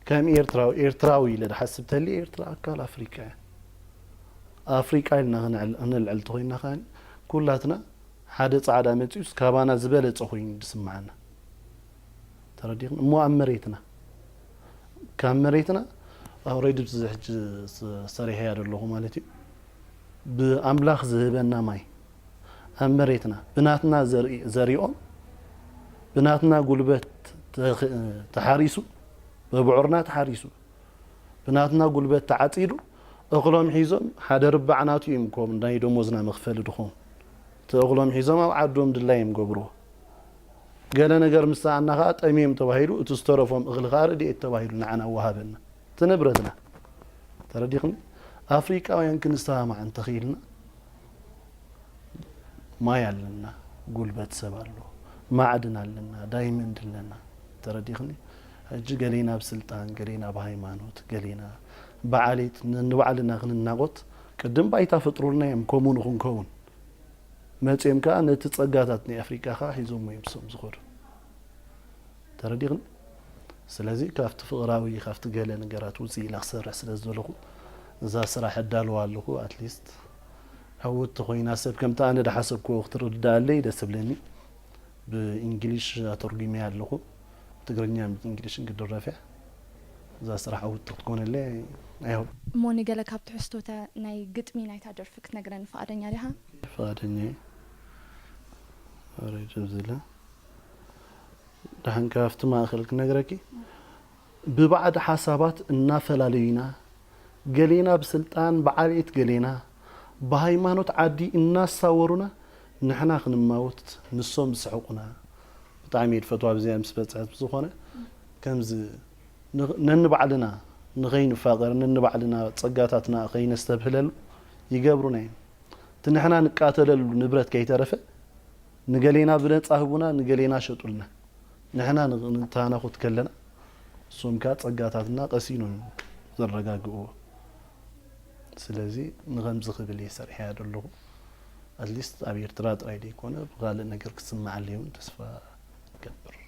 ከም ኤርትራዊ፣ ኤርትራዊ ኢለ ድሓስብ ተሊ፣ ኤርትራ ኣካል ኣፍሪቃ እያ። ኣፍሪቃ ኢልና ክንዕል-፣ ክንልዕል ተኾይና ከኣ ኩላትና ሓደ ጻዕዳ መጺኡስ ካባና ዝበለጸ ኮይኑ ዝስምዓና። ተረዲኽን? እሞ ኣብ መሬትና፣ ካብ መሬትና ኣውረድ፣ እዚ ሕጂ ሰሪሐያ ዘለኹ ማለት እዩ። ብኣምላኽ ዝህበና ማይ ኣብ መሬትና ብናትና ዘርኢ-፣ ዘሪኦም ብናትና ጉልበት ተኽ-፣ ተሓሪሱ፣ ብብዑርና ተሓሪሱ፣ ብናትና ጉልበት ተዓጺዱ፣ እኽሎም ሒዞም፣ ሓደ ርባዕ ናቱ እዮም፣ ከም ናይ ደሞዝና መኽፈሊ ድኾን፣ እቲ እኽሎም ሒዞም ኣብ ዓዶም ድላዮም ገብርዎ። ገለ ነገር ምስ ሰኣና ኸኣ ጠምዮም ተባሂሉ፣ እቲ ዝተረፎም እኽሊ ኸኣ ረድኤት ተባሂሉ ንዓና ወሃበና። እቲ ንብረትና። ተረዲኽኒ? ኣፍሪቃውያን ክንሰማማዕ እንተኽኢልና፣ ማይ ኣለና፣ ጉልበት ሰብ ኣሎ፣ ማዕድን ኣለና፣ ዳይመንድ ኣለና። ተረዲኽኒ? ሕጂ ገሌና ብስልጣን፣ ገሌና ብሃይማኖት፣ ገሌና ብዓሌት ነንባዕልና ክንናቖት፣ ቅድም ባይታ ፈጥሩልና እዮም፣ ከምኡ ንኽንከውን። መጺኦም ከኣ ነቲ ጸጋታት ናይ ኣፍሪቃ ከኣ ሒዞሞ እዮም እሶም ዝኸዱ። ተረዲኽኒ? ስለዚ ካብቲ ፍቕራዊ፣ ካብቲ ገለ ነገራት ውጽእ ኢለ ክሰርሕ ስለ ዝደለኹ፣ እዛ ስራሕ እዳልዋ ኣለኹ። ኣትሊስት ዕውትቲ ኮይና፣ ሰብ ከምቲ ኣነ ድሓሰብክዎ ክትርድኣለይ ደስ ዝብለኒ። ብእንግሊሽ ኣተርጉመያ ኣለኹ። ትግርኛን እንግሊሽን ክድረፍ እያ። እዛ ስራሕ ዕውትቲ ክትኮነለይ፣ I hope። እሞ ንገለ ካብ ትሕዝቶታ ናይ ግጥሚ ናይታ ደርፊ ክትነግረኒ ፍቓደኛ ዲኻ? ፍቓደኛ እየ። ወረድ ዝብለ። ደሓን ካብቲ ማእከል ክነግረኪ፣ ብባዕዲ ሓሳባት እናፈላለዩና፣ ገሌና ብስልጣን ብዓሌት፣ ገሌና ብሃይማኖት ዓዲ እናሳወሩና፣ ንሕና ክንማውት ንሶም ዝስሕቑና። ብጣዕሚ እየ ዝፈትዋ ብዚኣ ምስ በጽሐት። ብዝኾነ ከምዚ ን-፣ ነንባዕልና ንኸይንፋቐር፣ ነንባዕልና ጸጋታትና ከይነስተብህለሉ ይገብሩና እዮም። እቲ ንሕና ንቃተለሉ ንብረት ከይተረፈ ንገሌና ብነጻ ህቡና፣ ንገሌና ሸጡልና። ንሕና ን-፣ ንተሃናኹት ከለና፣ እሶም ከኣ ጸጋታትና ቀስ ኢሎም ዘረጋግእዎ። ስለዚ ንኸምዚ ክብል እየ ሰሪሐያ ዘለኹ። ኣትሊስት ኣብ ኤርትራ ጥራይ ዘይኮነ፣ ብኻልእ ነገር ክስምዓለይ እውን ተስፋ እገብር።